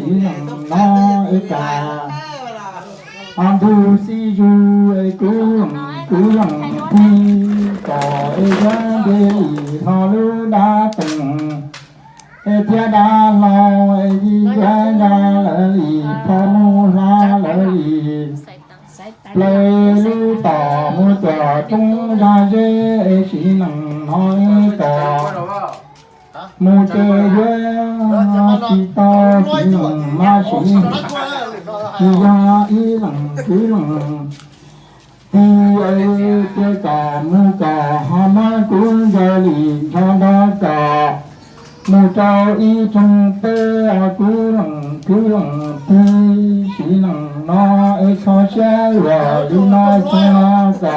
Txiv neej no es kam, ho ntug xib zug es kub leej kub leej tig, kom es yuav nce li hlo lub dab toog, es thiab dab hlau es yij yuav nrog lawv li, phoj mus hla lawv li. Plaws lub tom mus cuag roob zog zeb, es txiv neej no es kom mus ces yuav tsis tau, txiv neej no siv, tsis yog ib leej kwv leej tij, es cia kom mus kom ho muab kub ncaws li nrog nrog kom mus rau ib rooj teb, kub leej kwv leej tij, txiv neej no es kho siab luag li no xwb no kom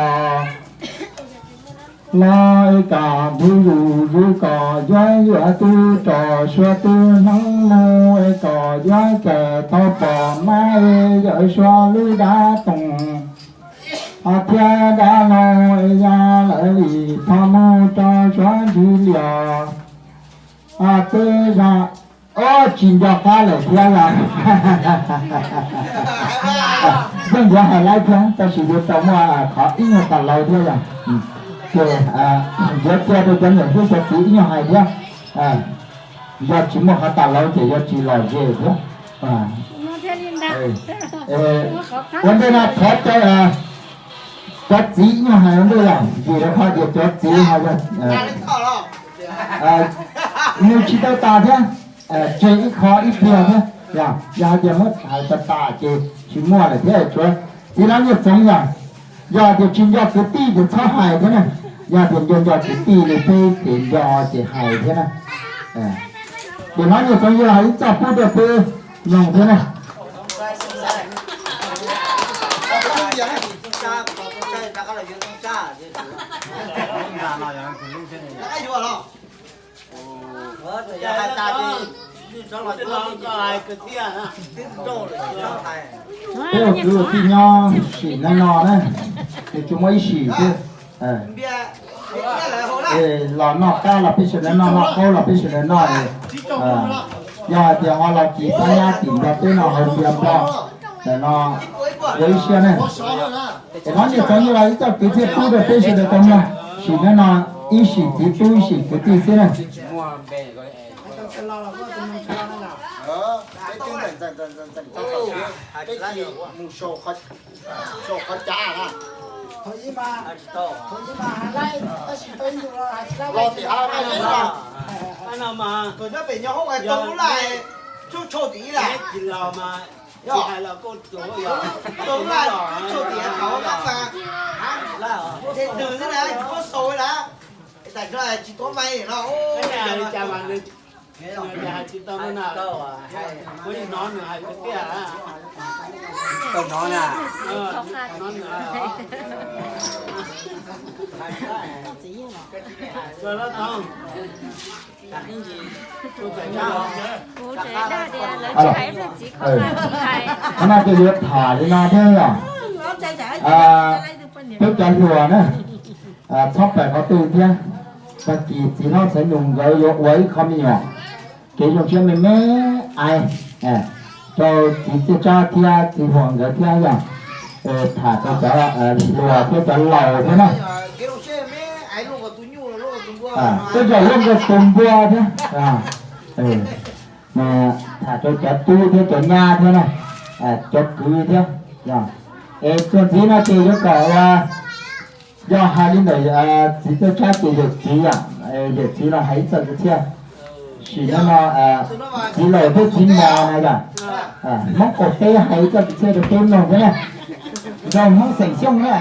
los es kom ntug zus zus kom yuav yuav tub rog suav tub hneev mus, es kom yuav kawm tau pom mab es yawm suav lub dab toog, ho thiab dab hlau es yog lawv li, phoj mus rau suav ntsis lios, ho tej zog, o, tsis nco qab lawm thiab los. Yeej yuav hais laib thiab, tab sis yuav tau muaj qhov ib nyuag tas lauv thiab los. Ces yuav cia rau cov niam thiab cov txiv ib nyuag hais thiab. Yog tsis muaj qhov tas lauv ces yuav tsis lom zem thiab. Ua ntej no thov caw cov txiv ib nyuag hais ua ntej los, vim rau qhov tias cov txiv ho yog nws tsis tau tas thiab, tseg ib qho ib pliag thiab. Yog hais tias muab hais tas tas ces tsis muaj lawm thiab, tshuav txiv Lab Nyiaj Txoov yog, yog tias tsis nco kwv tij ces txhob hais thiab na. Yog tias nco nco kwv tij li peb ces nco ces hais thiab na. Ces Lab Nyiaj Txoov yog hais ib txoj pub rau peb mloog thiab na. Peb ua kwv ua tij nyob sim neej no na, nws tsuas muaj ib sim xwb. Los noj qab los peb sawv daws noj, noj qaub los peb sawv daws noj. Yog hais tias ho los kis phab nyab tim nrog peb no hauv ntiav nplog ntawm no, ua ib siab ne. Es Lab Nyiaj Txoov yog ib txoj kwv tij pub rau peb sawv daws tau mloog, sim neej no ib sim txiv tub ib sim kwv tij xwb ne. Thaum nyob pem nyob hoob tau lub laj, tsuj tshau tim ib lawm. Tau lub laj tsuj tshau tim thaum laj mas, ces twg xwb na, tsis muab xaus na. Tam sim no tsis tuav mais no. Hais tsis tau na, kuv hnov nws hais tiag tiag. Tau hnov na. Qhov no ces yuav tham li no thiab yom. Peb cov hluas na, txhob pais qhov twg thiab. Tag kis txiv hlob Xaiv Nus nkawd yuav ua ib qho me nyuam kev zoo siab me me aiv rau txiv Txiaj Tsab thiab txiv Huas nkawd thiab yom. Tham rau cov hluas thiab cov laus thiab na. Tej zaum luaj nkaus tus npua thiab. Tham rau cov tub thiab cov nyab thiab na, cov kwv thiab. Es txuas ntxiv no ces yuav kom ua, yog hais li ntawm txiv Txiaj Tsab ces yawm txiv, yawm txiv no hais ib txoj kwv txhiaj. Sim neej no txiv laus thiab txiv mos na yom, Hmoob qaum teb hais ib txoj kwv txhiaj rau peb mloog thiab na. Nraug Hmoob xeem Xyooj na.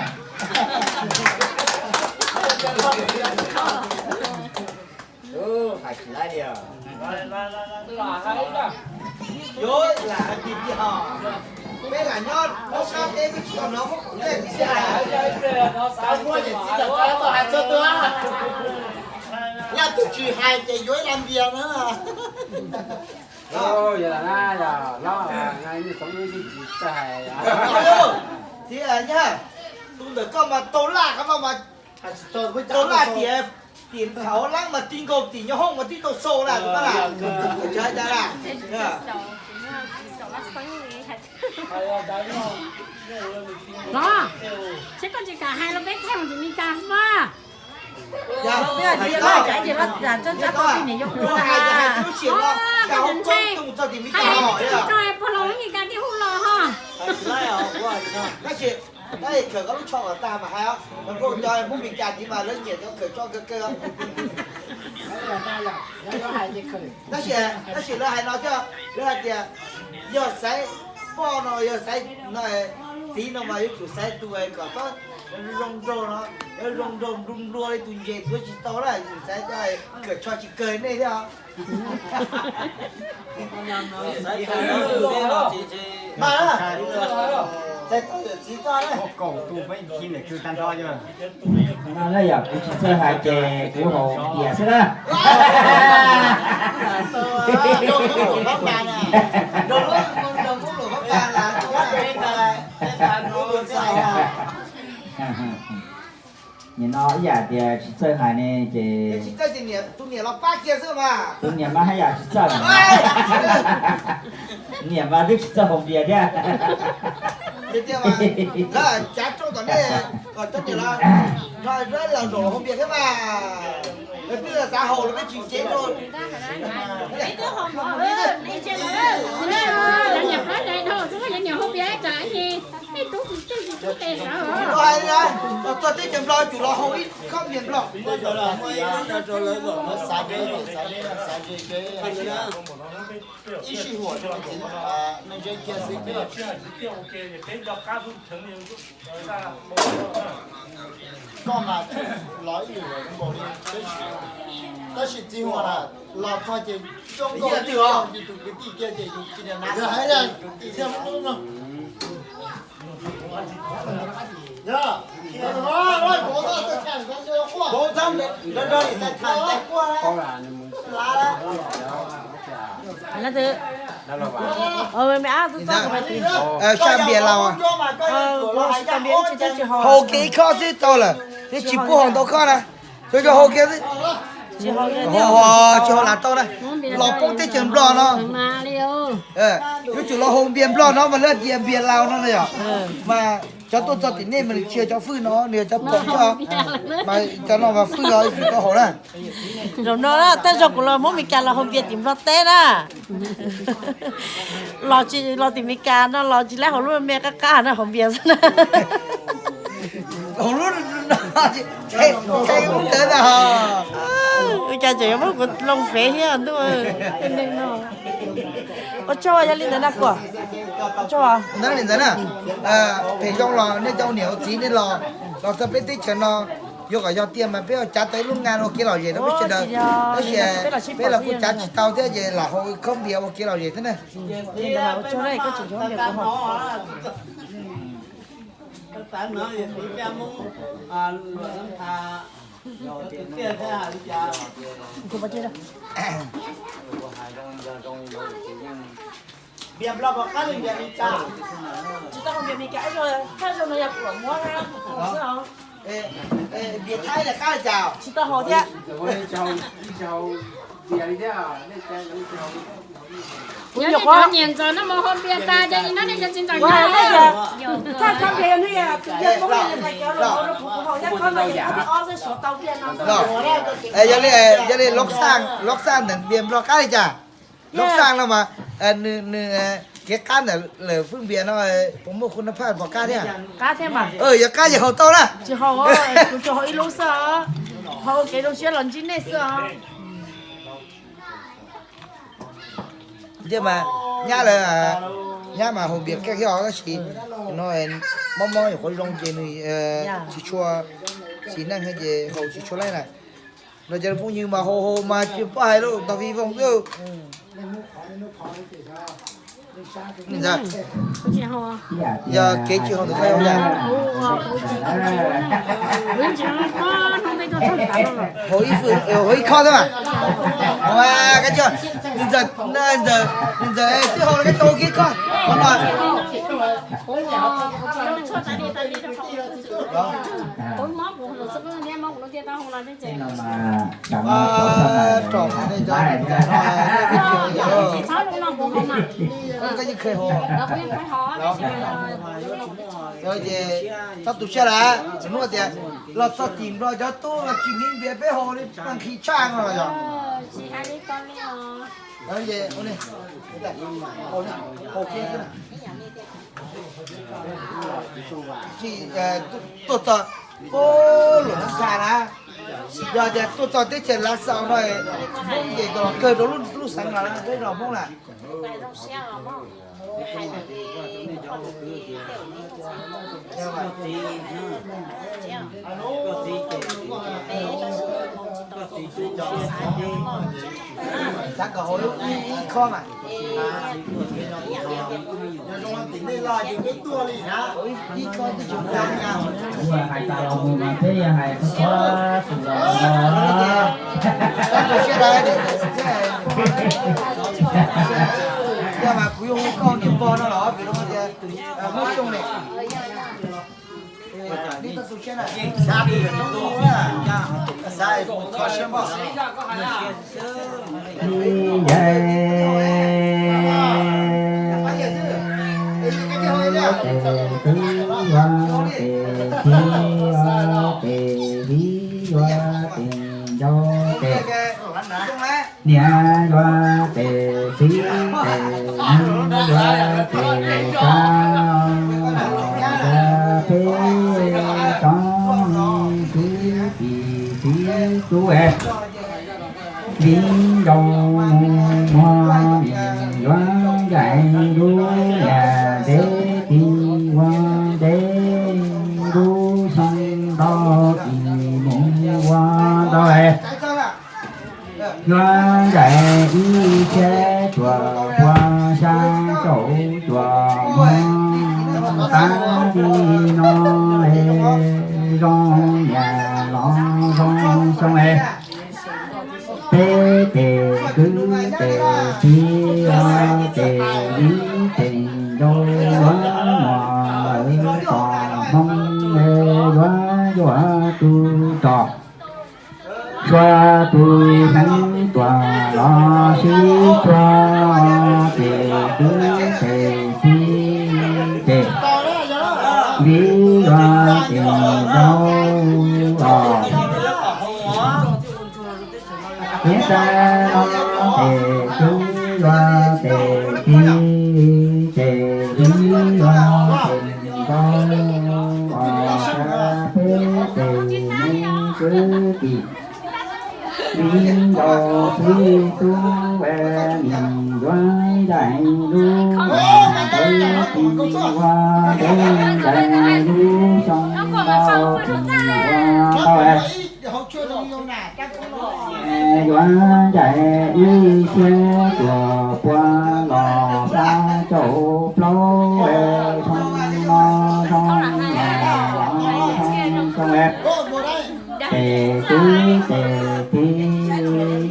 Laj tus tsis hais ces yuav ib lam npias na. Txiv, tus ntawm koj mas tau laj qhov no mas, tau laj tias tim thaum lab mas ti nkaus tim nyob hoob mas tib tau xau laj tus koj laj. Tsis hais cas laj. Los, seb koj tsis kam hais los peb thaij mus tim Meskas xwb mas. Koj ntshai, hais tsis tau rau puag los Meskas thiaj hu los ho. Tab sis, tab sis khawm koj lub tsho kom tag mas hais os, cov Hmoob Meskas tid mas lawv nyiam cov khawm tsho kawg kawg. Tab sis, tab sis lawv hais no thiab, lawv hais tias yog xaiv poj no yog xaiv no, txiv no mas yuav tsum xaiv tus kom txhob zoo nraug no, zoo nraug nplua nplua li tus ntses tuav tsis tau na, yus xaiv cov khawm tsho tsis kawg nej thiab os. Mas, xaiv tau yawm txiv txoj na. No na yog kuv tsis txawj hais ces kuv haus npias xwb na. Nim no ib yam tias tsis txawj hais ne ces tus niam los pab kiag xwb mas. Tus niam mas haj yam tsis txawj. Niam mas twb tsis txawj haus npias thiab. Cav rooj tom nej, kom cov niam los nrog peb los zaum los haus npias thiab mas. Peb twb xav haus los peb tsis cev rau. Cov niam pab dais dhau xwb, cov niam haus npias tsam ib tug tsis txawj tsis txawj tes sawv. Tsis tau hais li na, los txog teb chaws Nplog tsum los haus ib khob npias Nplog. Ib sij huam rau txiv neej ze kiag xwb. Koj mas los ib yam nkaus li, tab sis txiv huam na, los txog ces coob nkauj yus tus kwv tij kiag ces yus tsis niam na kwv tij. Saj npias laus, haus kiag ib khob xwb tau lawm, twb tsis pub haus ntau khob na. Tsuas yog haus kiag xwb, tsis haus lam tau na. Los poob teb chaws Nplog no, yuav tsum los haus npias Nplog no mas lawv tias npias laus no na yom. Mas cov tuaj txog tim nej mas nws tsis yog cov fwj no, nws yog cov pom xwb, mas cov no mas fwj os, yuav tsum tau haus na. Zaum no na, tej zaum kuv los Hmoob Meskas los haus npias tim Nplog teb na. Los tsis, los tim Meskas no los tsis laib haus lub me qab qab no, haus npias xwb na. Ua cas tseem yuav muab kuv loo fev thiab ntuj. Ua tsaug, yog li ntawd na kuv. Ua tsaug. Phem zoo los nej cov niam ua txiv nej los, los txog peb teb chaws no, yuav kom yog tiag mas peb ua cav tau ib lub nqa ua kev lom zem rau peb sawv daws. Tab sis peb los kuj cav tsis tau thiab ces lam haus khob npias ua kev lom zem thiab na. Npias Nplog puas qab li npias Meskas? Tsis tau haus npias Meskas, thaj zoo no yog kuv muab rau kuv xwb os. Npias Thaib li qab li cas? Tsis tau haus thiab. Kuv nyuam qhuav nyiam ntxawm no mus haus npias tas ces no nej cov txiv ntxawm nyob. Thaj kho npias no yog tus yog koob yog cov los rau kuv, kuv haus thiab koj no ces koj thiaj ob xwb, suav tau tiag no. Yog li, yog li Loob Xaj ntawm npias Nplog qab li cas? Loob Xaj no mas nws, nws kev qab ntawm lawm fwj npias no puas muaj khu na phaj pom qab thiab? Qab thiab mas. Yog qab ces haus tau na. Tsis haus, kuv tsuas haus ib lub xwb os. Haus ua kev zoo siab los ntsib nej xwb os. Thiab mas nyab lawv, nyab mas haus npias kiag thiab os, tab sis no mob mob nyuam qhuav zoo ces nws tsis tshua xis neej ces haus tsis tshua laib na. Los cov phooj ywg mas haus haus mas tsis paub hais lawm, tau vij voog xwb. Yog kev tsis haus ntawm koj yog, haus ib khob xwb mas. Koj ntxawm, ntxawm, ntxawm twb haus los koj tsis haus kiag koj, qhov no. Koj yeej kheev haus. Ces txhob tu siab lawm, hnub tias los txog tim Nplog cov tub los tsis nyiam ntiav peb haus li, nqhis tshaj no los yog. Tuaj txog, luam txha na, yog tias tuaj txog teb chaws Lav Xaus no, Hmoob ces los kawg rau lub xeev no, peb los Hmoob na. Xav kom haus ib khob mas. Hais tas los mus mas peb yog hais txog txhua tus los. Yog mas kuv yuav hu koj niam pog no los vim tias Hmoob Xyooj ne. Tes twb yuav tes txiv, tes viv yuav tes ncaus tes, niam yuav tes txiv tes, neeb yuav tes tsab, peb tsob txiv txiv tub es. Viv ncaus muag nim yuav ncaim lub niam ntev tis ua ntev, lub xyoo ntau kis mus ua ntau es. Yuav ncaim ib txhiab cuaj pua xya caum cuaj hmos, tab li no es zoo niam los zoo xyoo es. Peb tes kwv tes tij, tes viv tes ncaus, yuav muaj lawv txoj hmoo es yuav yuam tus rog. Suav tus hneev tuaj los sib cuag, tes kwv tes tij, tes viv yuav tes ncaus os. Niam tais no tes kwv yuav tes tij, tes viv yuav tes ncaus, peb tes me kwv tij. Viv ncaus txiv tub es, nim yuav ncaim lub niam ntev tis ua ntev, ncaim lub xyoo ntau tis ua ntau es. Yuav ncaim ib txhiab cuaj pua los xya caum plaub es, xyoo no zoo niam los zoo xyoo es. Tes kwv tes tij,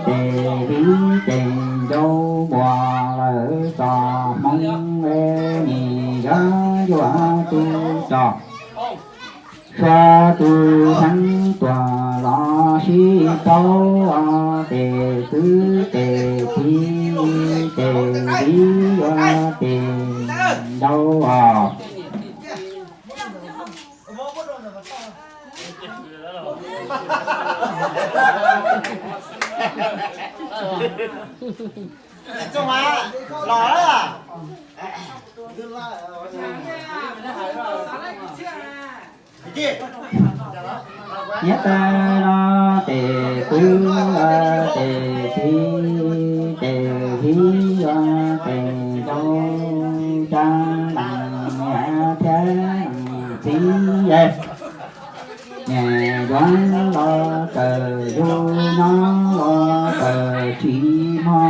tes viv tes ncaus, muaj lawv txoj hmoo es, nim yuav yuam tus rog. Suav tus hneev tuaj los sib paub, tes kwv tes tij, tes viv yuav tes ncaus os. Niam tais no tes kwv, tes tij, tes viv yuav tes ncaus, cas leej niam thiab leej txiv es. Niam yuav los kawm yus, nyob los kawm tsis hmo,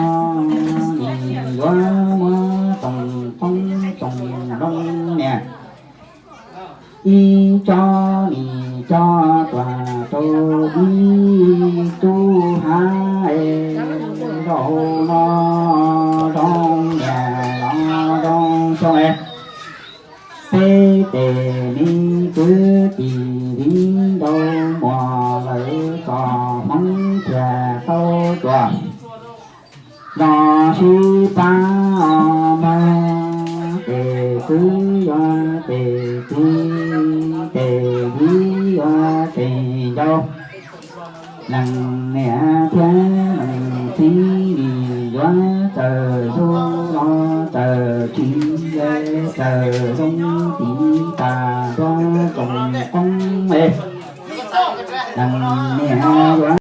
nim yuav muab toom qoob toom loo niam. Ib tsob nim coj tuaj rau ib tug hav es, zaum no zoo niam los zoo xyoo es. Peb tes me kwv tij viv ncaus, muaj lawv txoj hmoo thiaj tau tuaj los sib pab mus. Kwv yuav tes txiv, tes txiv yuav tes ncauj. Leej niam thiab leej txiv yuav raws zub los raws tsis, raws zoo tiv tas ntua zoo qoob es. Leej niam yuav